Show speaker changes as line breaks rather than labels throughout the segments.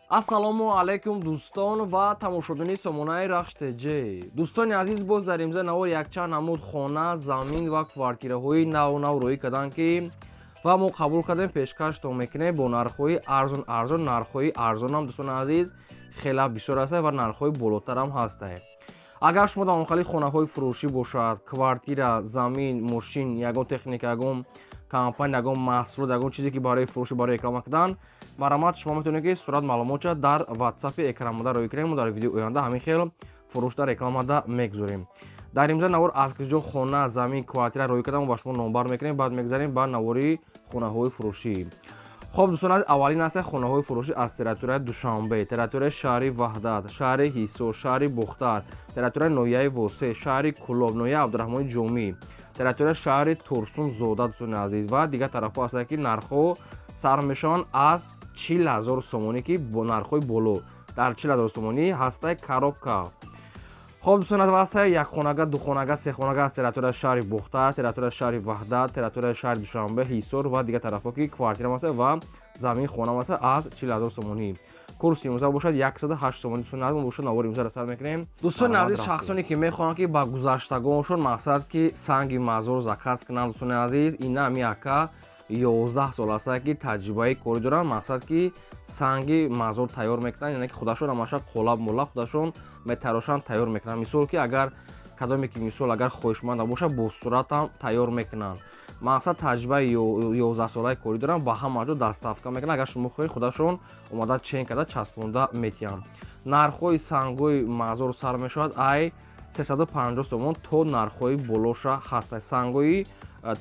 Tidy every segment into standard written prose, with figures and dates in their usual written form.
Ассалому алайкум, дӯстон ва тамошобини сомонаи Рахш ТЖ. Дӯстони азиз, боз дар имза навор якчанд намуд хона, замин ва квартираҳои наву нав рӯӣ карданд, ки ва мо қабул кардем, пешкаштон мекунем бо нархҳои арзон арзон. Нархҳои арзонам, дӯстони азиз, хела бисёр аст ва нархҳои болотарам ҳастанд. Агар шумо дар онхали хонаҳои фурӯшӣ бошад, квартира, замин, мошин, ягон техника, ягон компания, ягон маҳсулот, ягон чизе, ки барои фурӯшӣ, барои реклама кардан, марҳамат, шумо метавонед, ки сурат маълумотша дар ватсапи экранмода рӯй кунем. Мо дар видеои оянда ҳамин хел фурӯшда, рекламада мегузорем. Дар имза навор аз куҷо хона, замин, квартира рӯй карда, мо ба шумо номбар мекунем. Баъд мегузарем ба навори хонаҳои фурӯшӣ. Хоб, дӯстон, аввалин аст хонаҳои фурӯшӣ аз территорияи Душанбе, территорияи шаҳри Ваҳдат, шаҳри Ҳисор, шаҳри Бохтар, территорияи ноҳияи Восе, шаҳри Кӯлоб, ноҳияи Абдураҳмони Ҷомӣ, территорияи шаҳри Турсунзода, дӯстони азиз, ва дигар тарафҳо ҳастанд, ки нархҳо сар мешаванд аз 40 000 сомонӣ, ки бо нархҳои боло дар 40 000 сомонӣ ҳастай коробка. Хоб, дӯстон, аз ҳастай якхонага, духонага, сехонага аз территорияи шаҳри Бохтар, территорияи шаҳри Ваҳдат, территорияи шаҳри Душанбе, Ҳисор ва дигар тарафҳо, ки квартира аст ва замин, хона аст аз 40 000 сомонӣ. Курси имрӯза бошад 108 сомонӣ. Дӯстони азиз, мо бошад навори имрӯзаро сар мекунем. Дӯстони азиз, шахсоне, ки мехоҳанд, ки ба гузаштагоншон, мақсад, ки санги мазор заказ кунанд, дӯстони азиз, ина ҳами ака 11 сол аст, ки таҷрибаи корӣ доранд, мақсад, ки санги мазор тайёр мекунанд, яъне ки худашон ҳамаша қолаб мола худашон метарошанд, тайёр мекунанд. Мисол, ки агар кадоме ки, мисол, агар хоҳишманда бошад, бо суратам тайёр мекунанд. Мақсад, таҷрибаи 11-солаи корӣ доранд, ба ҳама ҷо доставка мекунанд. Агар шумо хоҳед, худашон омада, чен карда, часпонда метиҳанд. Нархҳои сангҳои мазор сар мешавад ай 350 сомон то нархҳои болоша ҳаст. Сангҳои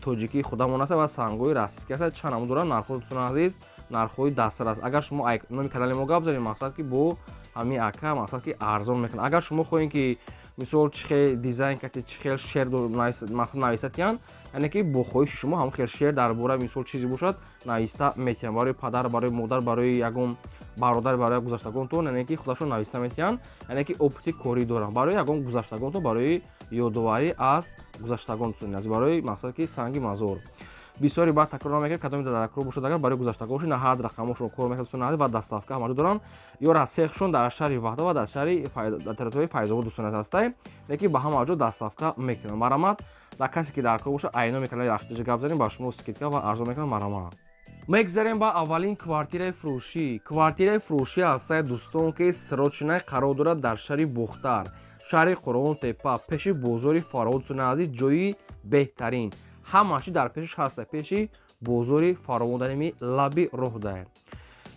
тоҷикии худамон аст ва сангҳои российский аст, чанд намуд доранд нархҳо. Дӯстони азиз, нархҳои дастрас. Агар шумо номи канали мо гап занед, мақсад, ки бо ҳамин ака, мақсад, ки арзон мекунад. Агар шумо хоҳед, ки мисол, чӣ хел дизайн карди, чӣ хел шеър нависатиян, яъне ки бо хоҳиши шумо ҳамон хел шеър дар бораи, мисол, чизе бошад, нависта метиҳанд. Барои падар, барои модар, барои ягон бародар, барои гузаштагонтон, яъне ки худашон нависта метиҳанд, яъне ки опыти корӣ доранд. Барои ягон гузаштагонтон, барои ёдоварӣ аз гузаштагон, барои, мақсад, ки санги мазор. Бисёри баъд такрор намекунад, кадоме такрор бошад. Агар барои гузаштагон на ҳар рақамошон кор мекунад ва доставка ҳамаҷо доранд. Ё цехшон дар шаҳри Ваҳдат ва дар шаҳри территорияи Файзобод, дӯстони азиз, ҳастай, лекин ба ҳама ҷо доставка мекунанд. Марҳамат, дар касе ки дар кор бошад, айно мекунад, рахтиҷа гап занем, ба шумо скидка ва арзон мекунад. Марҳамат, мегзарем ба аввалин квартираи фурӯшӣ. Квартираи фурӯшӣ ҳастае, дӯстон, ки срочный қарор дорад дар шаҳри Бохтар, шаҳри Қурғонтепа, пеши бозори Фаровон. Дӯстони азиз, ҷои беҳтарин, ҳама чи дар пешаш ҳаста. Пеши бозори Фаровон, дарими лаби роҳдае.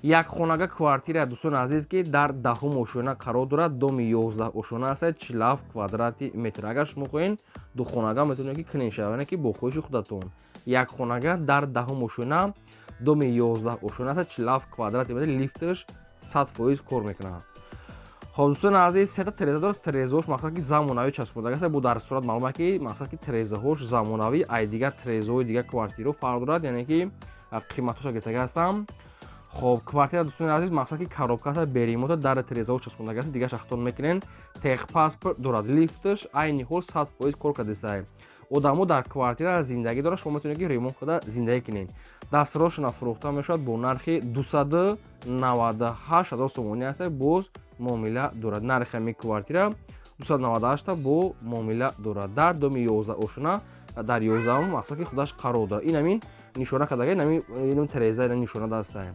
Якхонага квартира, дӯстони азиз, ки дар даҳум ошёна қарор дорад, доми 11 ошёна аст, 47 квадрати метр. Агар шумо хоҳед, духонага метавонед, ки кунед шава, яъне ки бо хоҳиши худатон. Якхонага дар даҳум ошёна, доми 11 ошёна аст, 47 квадрати метр, лифташ 100% кор мекунад. Хоб, дӯстони азиз, сета тереза дорад. Терезаҳош, мақсад, ки замонавӣ часпондага аст. Бо дар сурат маълума, ки, мақсад, ки терезаҳош замонавӣ, ай дигар терезаҳои дигар квартираҳо фарқ дорад, яъне ки қиматҳоша гирифтага ҳастам. Хоб, квартира, дӯстони азиз, мақсад, ки коробка аст, бе ремонта, дар терезаҳо часпондага аст, дигар шахтон мекунен. Техпаспорт дорад, лифташ айни ҳол 100% кор кардисай. Одамо дар квартира зиндагӣ дорад, шумо метавонед, ки ремонт карда зиндагӣ кунед. Дастрошона фурӯхта мешавад бо нархи 298 000 сомонӣ аст, боз муомила дорад. Нархи ҳамин квартира 298 бо муомила дорад. Дар доми 11 ошона, дар 11-ум, мақсад, ки худаш қарор дорад. Ин ҳамин нишона кардага, ин тереза нишона дастае.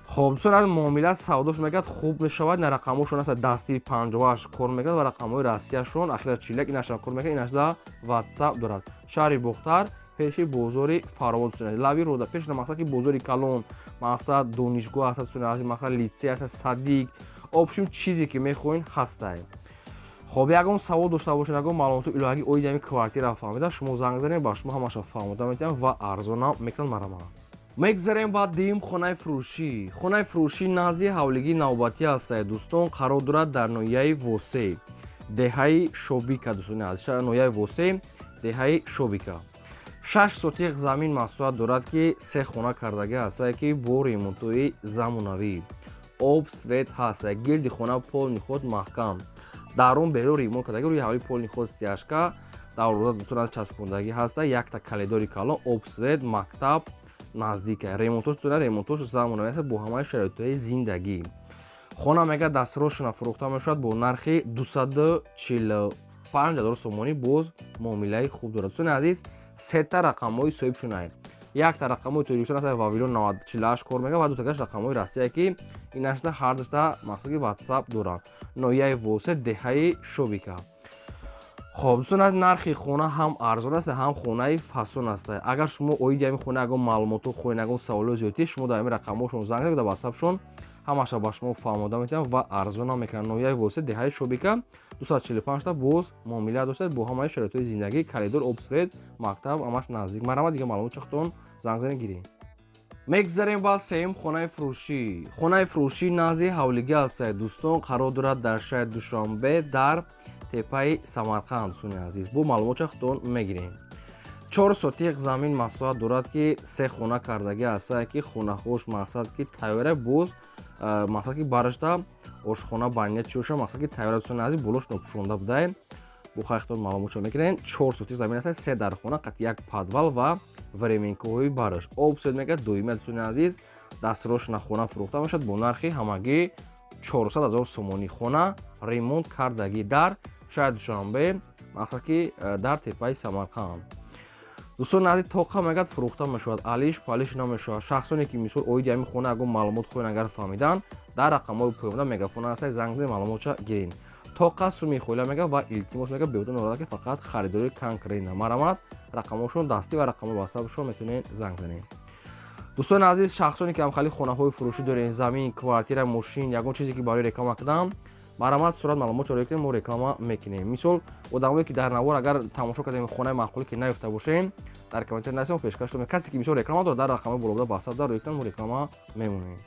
Хоб, дӯстон, аз муомила савдош мекард, хуб мешавад. На, рақамҳошон аст, дастии 58 кор мекард ва рақамҳои россияшон ахира 41, инашам кор мекард, инашда ватсап дорад. Шаҳри Бохтар, пеши бозори Фаровон, лаби рода, пеши, мақсад, ки бозори калон, мақсад, донишгоҳ аст, мақсад, литсей аст, садик, общем, чизе ки мехоҳед, ҳастай. Хоб, ягон савол дошта бошед, ягон маълумоти илоҳагӣ оиди ҳамин квартира фаҳмида, шумо занг занед, ба шумо ҳамаша фаҳмода метиҳам ва арзонам мекунад. Марҳамат, мегзарем ба дуюм хонаи фурӯшӣ. Хонаи фурӯшӣ назди ҳавлигии навбатӣ ҳастае, дӯстон, қарор дорад дар ноҳияи Восе, деҳаи Шобика. Дӯстони азиз, ноҳияи Восе, деҳаи Шобика, 6 сотиқ замин масоҳат дорад, ки се хона кардагӣ ҳастае, ки бо ремонтҳои замонавӣ, об, свет ҳастае, гирди хона полный ход маҳкам, дарун берун ремонт кардагӣ, рӯи ҳавли полный ход стяжка, дарвоза, дӯстон, аз часпондагӣ ҳаста, якта калидори калон, об, свет, мактаб наздика. Ремонтош дора, ремонтош замонавӣ аст, бо ҳамаи шароитҳои зиндагӣ. Хона мега дастрошона фурӯхта мешавад бо нархи 245 000 сомонӣ, боз муомилаи хуб дорад. Дӯстони азиз, сета рақамҳои соҳибшунаед. Якта рақамҳои Тоҷикистон аст, Вавилон 48 кор мекунад ва дутагаш рақамҳои Россия, ки инашда ҳар душта мақсад ки WhatsApp доранд. Ноҳияи Восе, деҳаи Шобика. Хоб, дӯстон, нархи хона ҳам арзон аст, ҳам хонаи фасон аст. Агар шумо оиди ҳамин хона ягон маълумотҳо хоҳед, ягон саволҳои зиёдтӣ, шумо дар ҳамин рақамҳошон занг занед, дар WhatsAppшон ҳамаша ба шумо фаҳмода метавонанд ва арзон ҳам мекунанд. Ноҳияи Восе, деҳаи Шобика, 245 та боз муомила доштед бо ҳамаи шароитҳои зиндагӣ, коридор, об, свет, мактаб ҳамаш наздик. Марҳамат, дигар маълумот чахтон занг занед, гиред. Мегзарем ба сеюм хонаи фурӯшӣ. Хонаи фурӯшӣ назди ҳавлигӣ аст, дӯстон, қарор дорад дар шаҳри Душанбе, дар теппаи Самарқанд. Дӯстони азиз, бо маълумот чахтон мегирем. 4 сотиқ замин масоҳат дорад, ки се хона кардагӣ аст, ки хонаҳош мақсад ки тайёра, боз мақсад ки барашта ошхона баня чиоша мақсад ки тайёра. Дӯстони азиз, болош нопӯшонда будаем, бо хайхтон маълумотшо мекунем. 4 сотиқ замин аст, се дар хона қат як подвал ва временкаҳои бараш. Об, свет мегӯяд доимия. Дӯстони азиз, дастрошна хона фурӯхта мешавад бо нархи ҳамагӣ 400 000 сомонӣ. Хона ремонт кардагӣ дар шаҳри Душанбе, мақсад ки дар теппаи Самарқанд. Дӯстони азиз, тоқа мегӯяд фурӯхта мешавад, алиш палиш намешавад. Шахсоне ки мисол оиди ҳамин хона ягон маълумот хоҳед агар фаҳмидан, дар рақамҳои поёнда мегафон аст, занг занед, маълумотша гиред. Тоқа суми хоила мегӯяд ва илтимос мегӯяд, беҳуда норада, ки фақат харидори конкретно. Марҳамат, рақамҳошон дастӣ ва рақамҳои ватсапшон метавонед занг занед. Дӯстони азиз, шахсоне ки ҳамхали хонаҳои фурӯшӣ доред, замин, квартира, мошин, ягон чизе ки барои реклама кардам, марҳамат, сурат маълумот чаро кунем, мо реклама мекунем. Мисол, одамое ки дар навор агар тамошо кардем, хонаи маъқуле ки наёфта бошем, дар комментар нависем, пешкаш кунем. Касе ки мисол реклама дорад, дар рақамҳои болобуда ватсап дар рӯй кунем, мо реклама мемонем.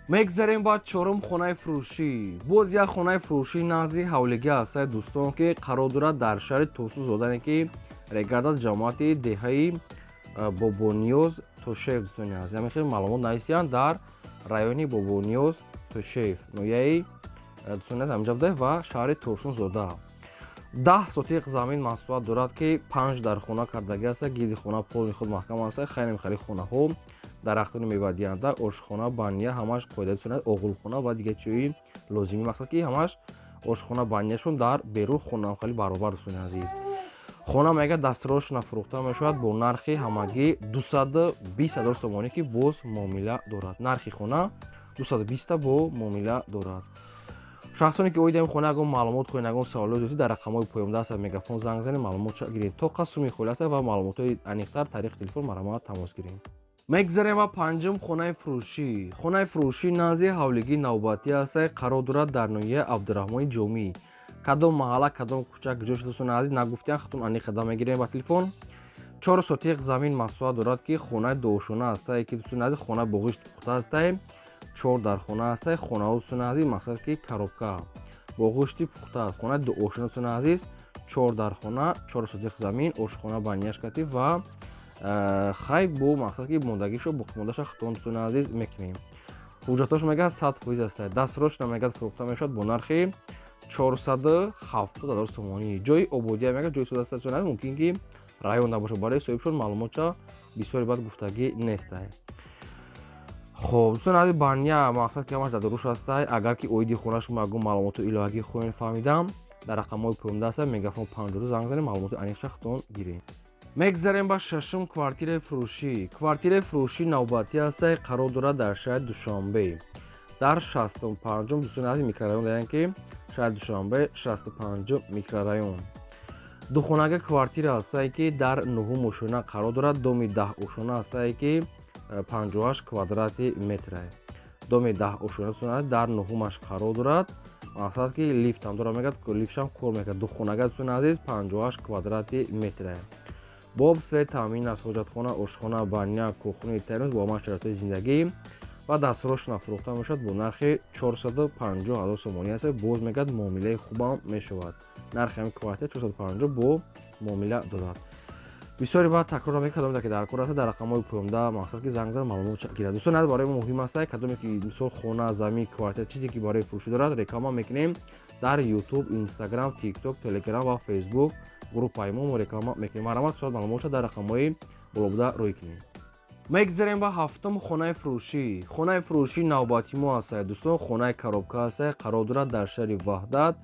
Мегзарем ба чорум хонаи фурӯшӣ. Боз як хонаи фурӯшӣ назди ҳавлигӣ аст, дӯстон, ки қарор дорад дар шаҳри Тосузода, ки регардад ҷамоати деҳаи Бобониёз Тошеев. Дӯстони азиз, ҳамин хел маълумот нависиянд, дар райони Бобониёз Тошеев, ноҳияи, дӯстони азиз, ҳаминҷа буда ва шаҳри Турсунзода. 10 сотиқ замин масоҳат дорад, ки панҷ дар хона кардагӣ аст, гирди хона полни худ маҳкам аст. Хайрем хали хонаҳо, дарахтони мевадиҳанда, ошхона, баня ҳамаш қоида, дӯстони, оғулхона ва дигар чизҳои лозимӣ, мақсад ки ҳамаш ошхона, баняшон дар берун хона хали баробар. Дӯстони азиз, хона мега дастрошна фурӯхта мешавад бо нархи ҳамагӣ 220 000 сомонӣ, ки боз муомила дорад. Нархи хона 220 бо муомила дорад. Шахсоне ки оиди ҳамин хона ягон маълумот хоҳед, ягон саволот доред, дар рақамҳои поёнда аст мегафон, занг занед, маълумотша гиред. Тоқа суми холи аст ва маълумотҳои аниқтар тариқи телефон марҳамат тамос гиред. Мегзарем ба панҷум хонаи фурӯшӣ. Хонаи фурӯшӣ назди ҳавлигии навбатӣ аст, қарор дорад дар ноҳияи Абдураҳмони Ҷомӣ. Кадом маҳалла, кадом кӯча, куҷо шуда, дӯстони азиз, нагуфтиан, хатун аниқ қадам мегирем ба телефон. 4 сотиқ замин масоҳат дорад, ки хонаи дуошона аст, ки, дӯстони азиз, хона бо ғишт пухта аст, чор дар хона аст. Хонаҳо, дӯстони азиз, мақсад ки коробка бо ғишти пухта аст. Хонаи дуошона, дӯстони азиз, чор дар хона, 4 сотиқ замин, ошхона баняш катӣ ва хай бо мақсад ки мондагишо боқимондаша хитон, дӯстони азиз, мекунем. Ҳуҷҷатош мегӯяд 100% аст. Дастрочно мегӯяд фурӯхта мешавад бо нархи 470 000 сомонӣ. Ҷои ободия мегӯяд ҷои суд аст, дӯстони азиз, мумкин ки район набошад, барои соҳибшон маълумотша бисёре баъд гуфтагӣ нестай. Хоб, дӯстони азиз, баня мақсад ки ҳамаш дар дуруш ҳастай. Агар ки оиди хона шумо ягон маълумоту иловагӣ хоҳед фаҳмидам, дар рақамҳои поёнда аст мегафон 52, занг занед, маълумоти аниқша хитон гиред. Мегзарем ба шашум квартираи фурӯшӣ. Квартираи фурӯшӣ навбатӣ аст, қарор дорад дар шаҳри Душанбе, дар 65-ум, дӯстони азиз, микрорайон даян, ки шаҳри Душанбе, 65-ум микрорайон. Духонага квартира ҳастае, ки дар нуҳум ошона қарор дорад, доми 10 ошона ҳастае, ки 58 квадрати метре. Доми 10 ошона, дӯстони азиз, дар нуҳумаш қарор дорад, мақсад ки лифтам дорад, мегӯяд лифтшам кор мекунад. Духонага, дӯстони азиз, 58 квадрати метре, бо об, свет таъмин аст, ҳоҷатхона, ошхона, баня, кухни, термос бо ҳама шароитҳои зиндагӣ ва дастрочно фурӯхта мешавад бо нархи 450 000 сомонӣ аст. Боз мегӯяд муомилаи хубам мешавад. Нархи ҳамин квартира 450 бо муомила дорад. Бисёре баъд такрор мекунад, кадоме ки дар кор аст, дар рақамҳои поёнда мақсад ки занг зан, маълумот гирад. Дӯстон, барои мо муҳим аст, кадоме ки мисол хона, замин, квартира, чизе ки барои фурӯшӣ дорад, реклама мекунем дар YouTube, Instagram, TikTok, Telegram ва Facebook группаи мо реклама мекунем. Марҳамат, суҳбат маълумотша дар рақамҳои болобуда рӯй кунед. Мегзарем ба ҳафтум хонаи фурӯшӣ. Хонаи фурӯшӣ навбати мо ҳастад, дӯстон, хонаи коробка ҳастад, қарор дорад дар шаҳри Ваҳдат,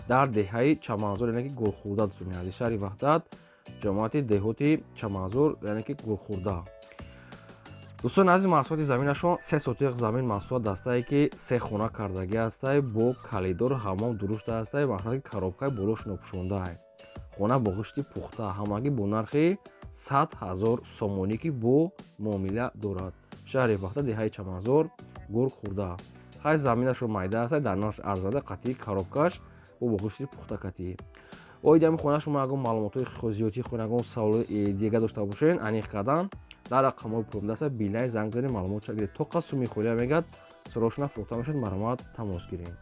дар деҳаи Чаманзор, яъне ки Гулхӯрда, дӯстони азиз. Шаҳри Ваҳдат, ҷамоати деҳоти Чаманзор, яъне ки Гулхӯрда. Дӯстони азиз, маҳсулоти заминашон 3 сотиқ замин маҳсулот дастае, ки се хона кардагӣ ҳастае, бо калидор, ҳамом дурушта ҳастае, мақсад ки коробкаи болош нопӯшондаае. Хона бо ғишти пухта, ҳамагӣ бо нархи 100 000 сомонӣ, ки бо муомила дорад. Шаҳри Ваҳдат, деҳаи Чаманзор, Гурхӯрда. Хай, заминашро майда ҳастае, дар нарх арзанда, қатъии коробкаш бо ғишти пухта катӣ. Оиди ҳамин хона шумо ягон маълумотҳои зиёдӣ хоҳед, ягон саволи дига дошта бошед, аниқ кардан дар рақамҳои пурдаста билай занг занед, маълумот гиред. То қад суми холия мегӯяд, срочно фурӯхта мешавад, марҳамат, тамос гиред.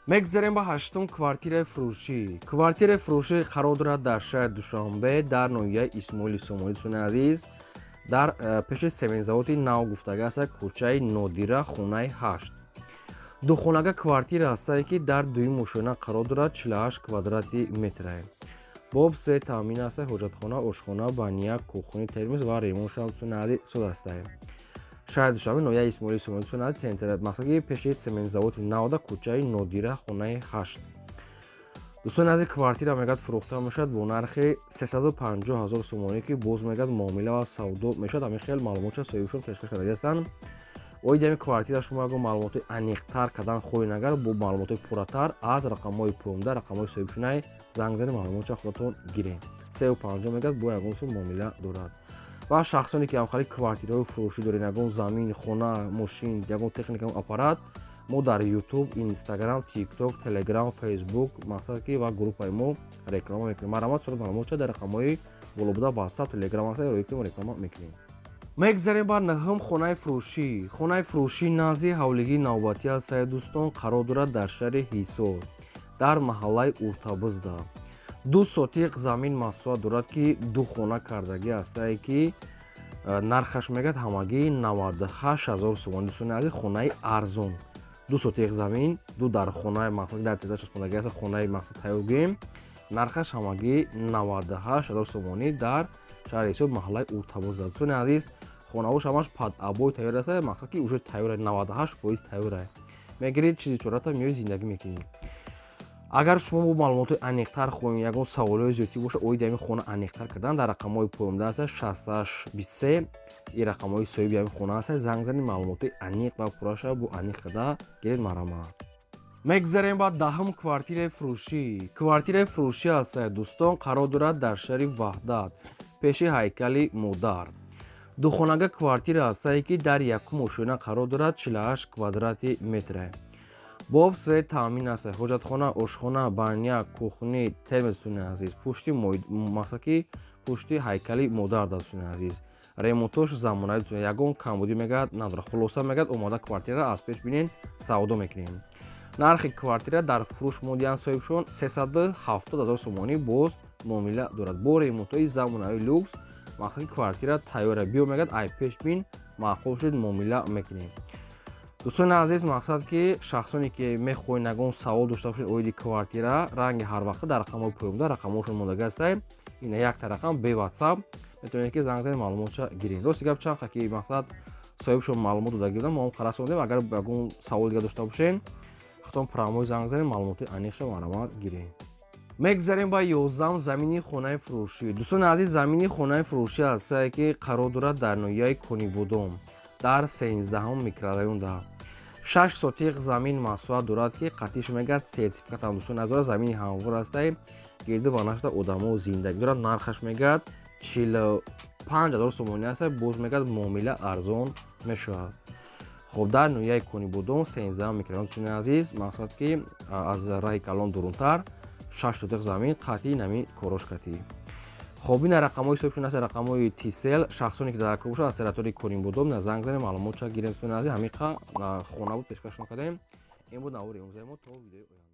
Мегзарем ба ҳаштум квартираи фурӯшӣ. Квартираи фурӯшӣ қарор дорад дар шаҳри Душанбе, дар ноҳияи Исмоили Сомонӣ, дӯстони азиз, дар пеши сементзаводи нав гуфтага аст, кӯчаи Нодира, хонаи 8. Духонага квартира ҳастае, ки дар дуюм ошёна қарор дорад, 48 квадрати метрае. Боб се таъмин аст: ҳоҷатхона, ошхона, баня, кухни, термос ва ремонтшам, дӯстони азиз, суд ҳастае. Шаҳри Душанбе, ноҳияи Исмоили Сомонӣ, дӯстони азиз, центр, мақсад ки пеши сементзаводи навда, кӯчаи Нодира, хонаи 8. Дӯстони азиз, квартира мегӯяд фурӯхта мешавад бо нархи 350 000 сомонӣ, ки боз мегӯяд муомила ва савдо мешавад. Ҳамин хел маълумотша соҳибшон пешкаш карда ҳастанд. Оиди ҳамин квартира шумо ягон маълумоти аниқтар кардан хоҳед, агар бо маълумотҳои пурратар, аз рақамҳои поёнда, рақамҳои соҳибшунай занг занед, маълумотша худатон гиред. 350 мегӯяд, бо ягон сум муомила дорад. Ва шахсоне ки ҳамхали квартираҳои фурӯшӣ доред, ягон замин, хона, мошин, ягон техника, аппарат, мо дар Ютуб, Инстаграм, Тикток, Телеграм, Фейсбук, мақсад ки ва группаи мо реклама мекунем. Марҳамат, сурат маълумотша дар рақамҳои боло буда, Ватсап, Телеграм ҳаста, рои кунем, реклама мекунем. Мегзарем ба наҳум хонаи фурӯшӣ. Хонаи фурӯшӣ назди ҳавлигии навбатӣ ҳастае, дӯстон, қарор дорад дар шаҳри Ҳисор, дар маҳаллаи Уртабизда. 2 сотиқ замин масоҳат дорад, ки ду хона кардагӣ ҳастае, ки нархаш мегӯяд ҳамагӣ 98 000 сомонӣ. Дӯстони азиз, хонаи арзон, 2 сотиқ замин, ду дар хонаи мақсад дар теза часпондагӣ аст, хонаи мақсад тайёр гӯем, нархаш ҳамагӣ 98 000 сомонӣ дар шаҳри Ҳисор, маҳаллаи Уртабозда. Дӯстони азиз, хонаҳош ҳамаш под обой тайёр аст, мақсад ки уже тайёр, 98% тайёр. Мегиред чизи чората, меои, зиндагӣ мекунӣ. Агар шумо бо маълумотҳои аниқтар хоҳед, ягон саволҳои зиёдтӣ бошад оиди ҳамин хона аниқтар кардан, дар рақамҳои поёнда аст, 68 23, ин рақамҳои соҳиби ҳамин хона аст, занг занед, маълумотҳои аниқ ва пурраша бо аниқ карда гиред, марҳамат. Мегзарем ба даҳум квартираи фурӯшӣ. Квартираи фурӯшӣ ҳастае, дӯстон, қарор дорад дар шаҳри Ваҳдат, пеши ҳайкали модар. Духонага квартира ҳастае, ки дар якум ошёна қарор дорад, 48 квадрати метре. Боб свет таъмин аст, ҳоҷатхона, ошхона, баня, кухни, термос, дӯстони азиз, пушти мақсад ки пушти ҳайкали модар, дӯстони азиз. Ремонтош замонавӣ, ягон камбудӣ мегӯяд надорад. Хулоса, мегӯяд, омода квартира аз пеш бинен, савдо мекунем. Нархи квартира дар фурӯш модиян соҳибшон 370 000 сомонӣ, боз муомила дорад. Бо ремонтҳои замонавии люкс, мақсад ки квартира тайёра, биё, мегӯяд, ай пеш бин, маъқул шуд, муомила мекунем. Дӯстони азиз, мақсад ки шахсоне ки мехоҳед, ягон савол дошта бошед оиди квартира, ранги ҳар вақта дар рақамҳои поёнда рақамҳошон мондага ҳастае. Ина якта рақам бе Ватсап, метавонед ки занг занед, маълумотша гиред. Рости гап, чанд ки мақсад соҳибшон маълумот додагӣ буданд, мо ҳам расондем. Агар ягон савол дига дошта бошед, худтон прямой занг занед, маълумоти аниқша марҳамат гиред. Мегзарем ба 11-ум замини хонаи фурӯшӣ. Дӯстони азиз, замини хонаи фурӯшӣ ҳастае, ки қарор дорад дар ноҳияи Конибодом, дар 13-ум микрорайонда. 6 сотиқ замин масоҳат дорад, ки қатъиш мегӯяд сертификатам, дӯстони азиз, замини ҳамвор ҳастае, гирду ба нашта одамо зиндагӣ дорад. Нархаш мегӯяд 45 000 сомонӣ аст, боз мегӯяд муомила арзон мешавад. Хоб, дар ноҳияи Конибодом, 13-ум микрорайон, дӯстони азиз, мақсад ки аз раҳи калон дурунтар, 6 сотиқ замин, қатъи нами корош қатъӣ. Хоб, ина рақамҳои ҳисобшон аст, рақамҳои Тисел. Шахсоне ки дар кор бошад аз территорияи Конибодом, на занг занед, маълумотша гиред. Дӯстони азиз, ҳамин хона буд, пешкаш кардем. Ин буд навори имрӯзаи мо. То видеои оянда.